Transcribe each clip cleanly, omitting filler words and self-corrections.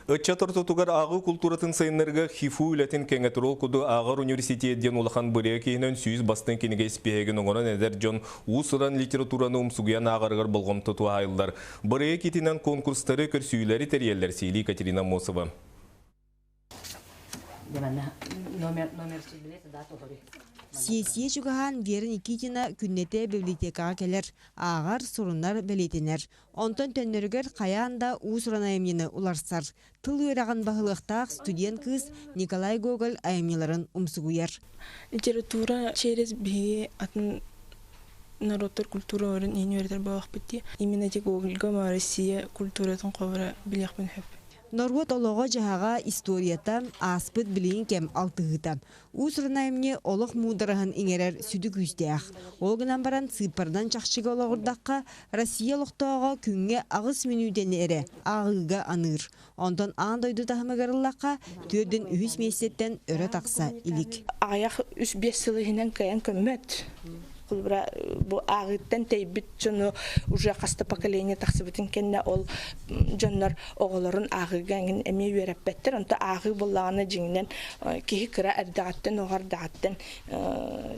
Ыччат ортотугар ааҕыы култууратын сайыннарыыга ХИФУ үлэтин кэҥэтэр ол курдук Ааҕар университет диэн улахан бырайыак иһинэн 100 бастыҥ кинигэ испииһэгин оҥорон эдэр дьон уус-уран литератураны умсугуйан ааҕарыгар болҕомто туһаайыллар. Бырайыак иитинэн конкурстары, көрсүһүүлэри тэрийэллэр Сиһилии Екатерина Аммосова. Сиэссийэ чугаһаан Вера Никитина күннэтэ библиотекаҕа кэлэр, ааҕар, сурунар, бэлиэтэнэр. Онтон төннөрүгэр хайаан да уус-уран айымньыны уларсар. Тыл үөрэҕин баһылыахтаах студент кыыс Николай Гоголь айымньыларын умсугуйар. Литература через биһиги атын народтар культураларын иһин үөрэтэр буоллахпыт дии. Именно эти Гогольга Россия культуратын холобура билиэхпин сөп. Норуот олоҕо-дьаһаҕа, историята, ааспыт билигин кэм алтыһыыта. Уус-уран айымньы олох муудараһын иҥэрэр сүдү күүстээх. Ол гынан баран сыыппаранан чахчыга олоҕурдахха, Россия олохтооҕо күҥҥэ 8 мүнүүтэни эрэ ааҕыыга аныыр. Онтон аан дойду таһымыгар ыллахха, төрдүн үһүс миэстэттэн өрө тахса илик. Аҕыйах 3-5 сыл иһинэн кыайан көммөт. Холобура, бу ааҕыыттан тэйбит дьону уже хаста поколение тахсыбытын кэннэ ол дьоннор оҕолорун ааҕыыга эҥин эмиэ үөрэппэттэр. Онто ааҕыы буоллаҕына дьиҥинэн киһи кыра эрдэҕиттэн, оҕо эрдэҕиттэн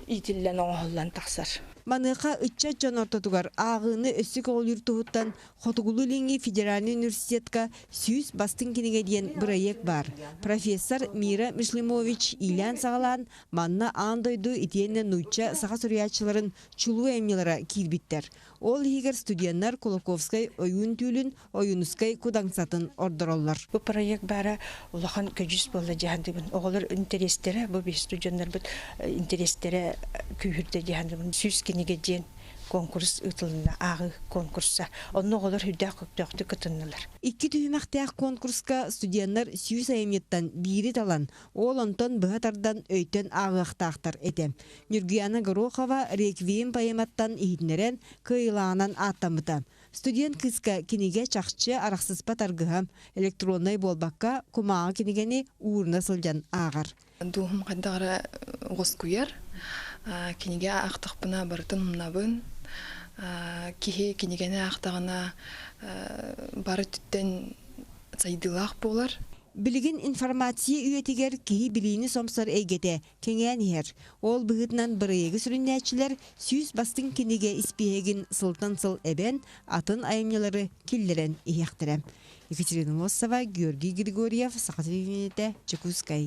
иитиллэн оҥоһуллан тахсар. Маныаха ыччат дьон ортотугар ааҕыыны өссө көҕүлүүр туһуттан Хотугулуу-Илиҥҥи федеральнай университетка 100 бастыҥ кинигэ диэн бырайыак баар. Профессор Мира Мишлимович иилээн-саҕалаан манна аан дойду итиэннэ нуучча, саха суруйааччыларын чулуу айымньылара киирбиттэр. Ол иһигэр студеннар Кулаковскай Ойуун түүлүн, Ойуунускай Кудаҥсатын ордороллор. Бу проект баара улахан көдьүүс буолла дьаһандыбын. Оҕолор интэриэстэрэ, бу биһи студеннарбыт интэриэстэрэ күүһүрдэ дьаһандыбын. 100 кинигэ диэн конкурс ыытылынна, ааҕыы конкурса. Онно оҕолор үрдээх көхтөөхтүк кытыннылар. Икки түһүмэхтээх конкурска студеннар 100 айымньыттан биири талан, ол онтон быһа тардан өйтөн ааҕыахтаахтар этэ. Нюргуяна Горохова «Реквием» поэматтан иһитиннэрэн, кыайыылааҕынан ааттаммыта. Студент кыыска кинигэ чахчы арахсыспат аргыһа, электроннай буолбакка, кумааҕы кинигэни ууруна сылдьан ааҕар. Дууһам хайдах эрэ уоскуйар, кинигэ аахтахпына барытын умнабын. Киһи кинигэни аахтаҕына бары өттүттэн сайдыылаах буолар. Билигин информация үйэтигэр киһи билиини сомсор эйгэтэ кэҥээн иһэр. Ол быһыытынан бырайыагы сүрүннээччилэр 100 бастыҥ кинигэ испииһэгин сылтан сыл эбэн, атын айымньылары киллэрэн иһиэхтэрэ. Екатерина Носова, Георгий Григорьев, Саха телевидениетэ, Дьокуускай.